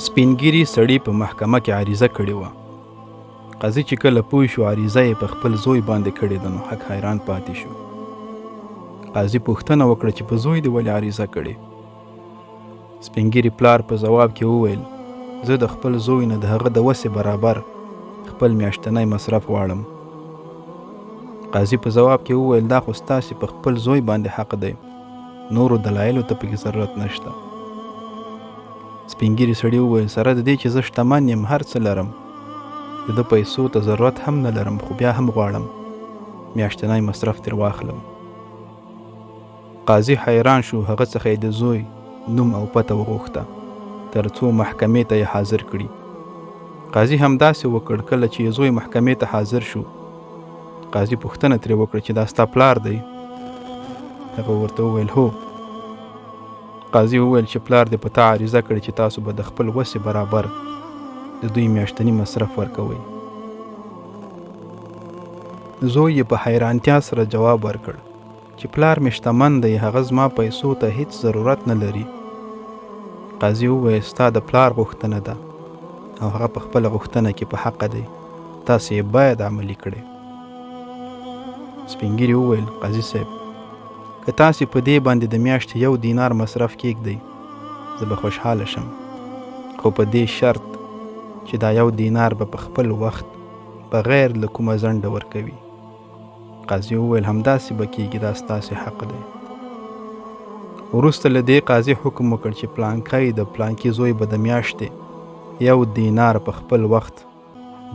سپین ږیري سړي په محکمه کې عریضه کړې وه. قاضي چې کله پوه شو عریضه یې په خپل زوی باندې کړې ده نو حق حیران پاتې شو. قاضي پوښتنه وکړه چې په زوی دې ولې عریضه کړې؟ سپین ږیري پلار په ځواب کې وویل، زه د خپل زوی نه د هغه د وسې برابر خپل میاشتنی مصرف غواړم. قاضي په ځواب کې وویل، دا خو ستاسې په خپل زوی باندې حق دی، نورو دلایلو ته پکې ضرورت نشته. سپین ږیري سړي وویل، سره د دې چې زه شتمن یم، هر څه لرم، د ده پیسو ته ضرورت هم نه لرم، خو بیا هم غواړم میاشتنی مصرف ترې واخلم. قاضي حیران شو، هغه څخه یې د زوی نوم او پته وغوښته تر څو محکمې ته یې حاضر کړي. قاضي همداسې وکړ، کله چې یې زوی محکمې ته حاضر شو، قاضي پوښتنه ترې وکړه چې دا ستا پلار دی؟ هغه ورته وویل هو. قاضي وویل چې پلار دې په تا عریضه کړې چې تاسو به د خپل وسې برابر د دوی میاشتنی مصرف ورکوئ. زوی یې په حیرانتیا سره جواب ورکړ چې پلار مې شتمن دی، هغه زما پیسو ته هیڅ ضرورت نه لري. قاضي وویل ستا د پلار غوښتنه ده او هغه په خپله غوښتنه کې په حقه دی، تاسې یې باید عملي کړئ. سپین ږیري وویل قاضي صاحب که تاسې په دې باندې د میاشتې یو دینار مصرف کیږدئ زه به خوشحاله شم، خو په دې شرط چې دا یو دینار به په خپل وخت بغیر له کومه ځنډه ورکوي. قاضي وویل همداسې به کیږي، دا ستاسې حق دی. وروسته له دې قاضي حکم وکړ چې پلانکی د پلانکي زوی به د میاشتې یو دینار په خپل وخت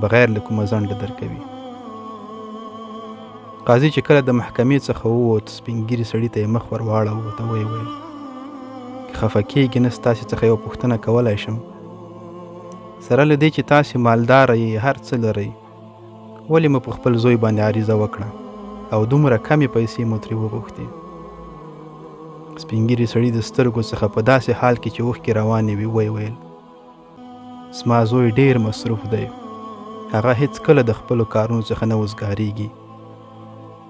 بغیر له کومه ځنډه درکوي. قاضي چې کله د محکمې څخه ووت، سپین ږیري سړي ته یې مخ ور واړاوه، ورته ویې ویل که خفه کیږي نه ستاسې څخه یوه پوښتنه کولای شم؟ سره له دې چې تاسې مالداره یئ، هر څه لرئ، ولې مو په خپل زوی باندې عریضه وکړه او دومره کمې پیسې مو ترې وغوښتې؟ سپین ږیري سړي د سترګو څخه په داسې حال کې چې اوښکې روانې وې ویې ویل زما زوی ډیر مصروف دی، هغه هیڅ کله د خپلو کارونو څخه نه وزګاریږي،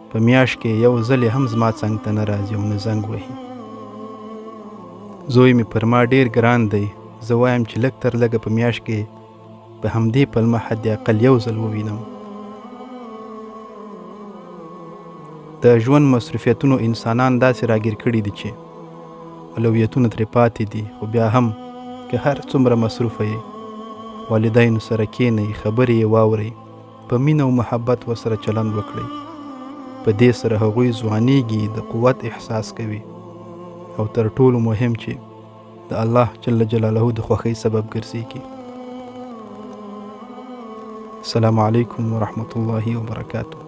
په میاشت کې یو ځل هم زما څنګ ته نه راځي او نه زنګ وهي. زوی مې پر ما ډیر ګران دی، زه وایم چې لږ تر لږه په میاشت کې په همدې پلمه حد اقل یو ځل ووینم. د ژوند مصروفیتونو انسانان داسې راګیر کړي دي چې اولویتونه ترې پاتې دي، خو بیا هم که هر څومره مصروفه یې، والدینو سره کینئ، خبرې یې واورئ، په مینه او محبت ورسره چلند وکړئ. په دې سره هغوی ځوانیږي، د قوت احساس کوي او تر ټولو مهم چې د الله جل جلاله د خوښۍ سبب ګرځيږي. السلام علیکم ورحمت الله وبرکاته.